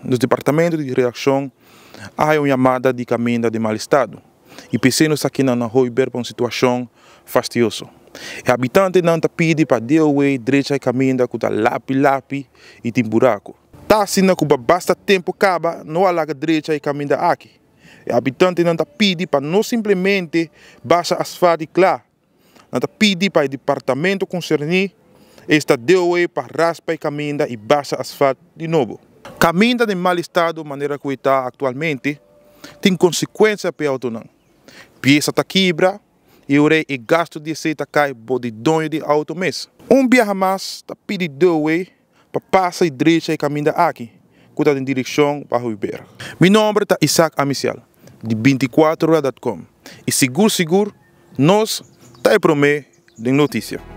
Nos departamento di redakshon a haya un yamada di kaminda den mal estado i p'esei nos ta akinan na Hooiberg pa un situashon fastioso. E habitantenan ta pidi pa DOW drecha e kaminda ku ta lapi lapi i tin buraku. Ta asina ku pa basta tempu kaba no a laga drecha e kaminda aki. E habitantenan ta pidi pa no simplemente basha asfalt i kla. Nan ta pidi pa e departamento konserní, esta DOE, pa raspa e kaminda i basha asfalt di nobo. Kaminda den mal estado manera ku e ta aktualmente tin konsekuensia pa e outonan. Piesa ta kibra i ora e gastu di esei ta kai bo di doño di outo mes. Un biaha mas ta pidi DOE pa pasa i drecha e kaminda aki ku ta den direkshon pa Hooiberg. Mi nomber ta Isaac Amisial di binticuatrohora dot com i sigur sigur nos ta e promé den notisia.